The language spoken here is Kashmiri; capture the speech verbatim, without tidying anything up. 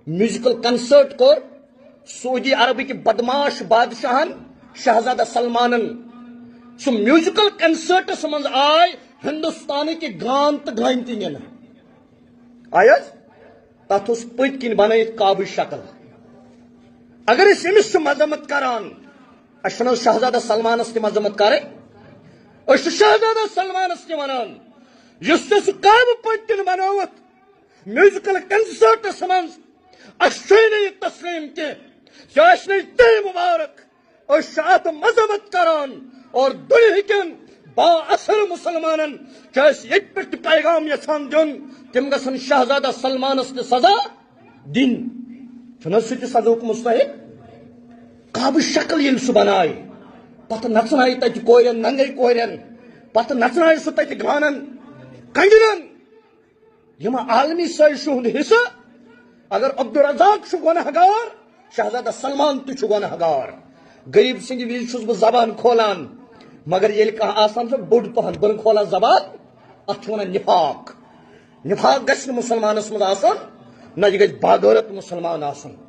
میوزیکل کنسرٹ کوٚر سعودی عربٕکۍ بدمعاش بادشاہن شہزادہ سلمانن۔ سُہ میوزیکل کنسرٹس منٛز آے ہندوستانٕکۍ گان تہٕ گٲنۍ تہِ نِنہٕ۔ آیہِ حظ؟ تتھ اوس پٔتۍ کِنۍ بنٲیِتھ کعبٕچ شکل۔ اگر أسۍ أمِس چھِ مذمت کران، اَسہِ چھُنہٕ حظ شہزادہ سلمانس تہِ مذمت کرٕنۍ؟ أسۍ چھِ شہزادہ سلمانس تہِ ونان، یُس ژےٚ سُہ کعبہٕ پٔتۍ کِنۍ بنووُتھ میوزیکل کنسرٹس منٛز، اَسہِ چھُے نہٕ یہِ تسلیم کینٛہہ، ژےٚ آسہِ نہٕ یہِ دِل مبارک۔ أسۍ چھِ اتھ مذمت کران اور دُنیہکٮ۪ن با اثر مسلمانن چھِ أسۍ ییٚتہِ پٮ۪ٹھ تہِ پیغام یژھان دیُن، تِم گژھن شہزادہ سلمانس تہِ سزا دِنۍ۔ چھُنہٕ حظ سُہ تہِ سزاہُک مستحق؟ کعبہٕ شکل ییٚلہِ سُہ بنایہِ، پتہٕ نژنایہِ تتہِ کورٮ۪ن، ننگے کورٮ۪ن، پتہٕ نژنایہِ سُہ تتہِ گانن، کنجرن۔ یِم عالمی سٲزشہِ ہُنٛد حصہٕ، اگر عبدالرزاق چھُ گۄناہ گار، شہزادہ سلمان تہِ چھُ گۄناہ گار۔ غریب سٕنٛدِ وِزِ چھُس بہٕ زبان کھولان، مگر ییٚلہِ کانٛہہ آسان چھُ بوٚڑ پہن، بہٕ نہٕ کھولان زبان، اتھ چھِ ونان نفاق۔ نفاق گژھِ نہٕ مسلمانس منٛز آسُن، نہ یہِ گژھِ باغٲرت مسلمان آسُن۔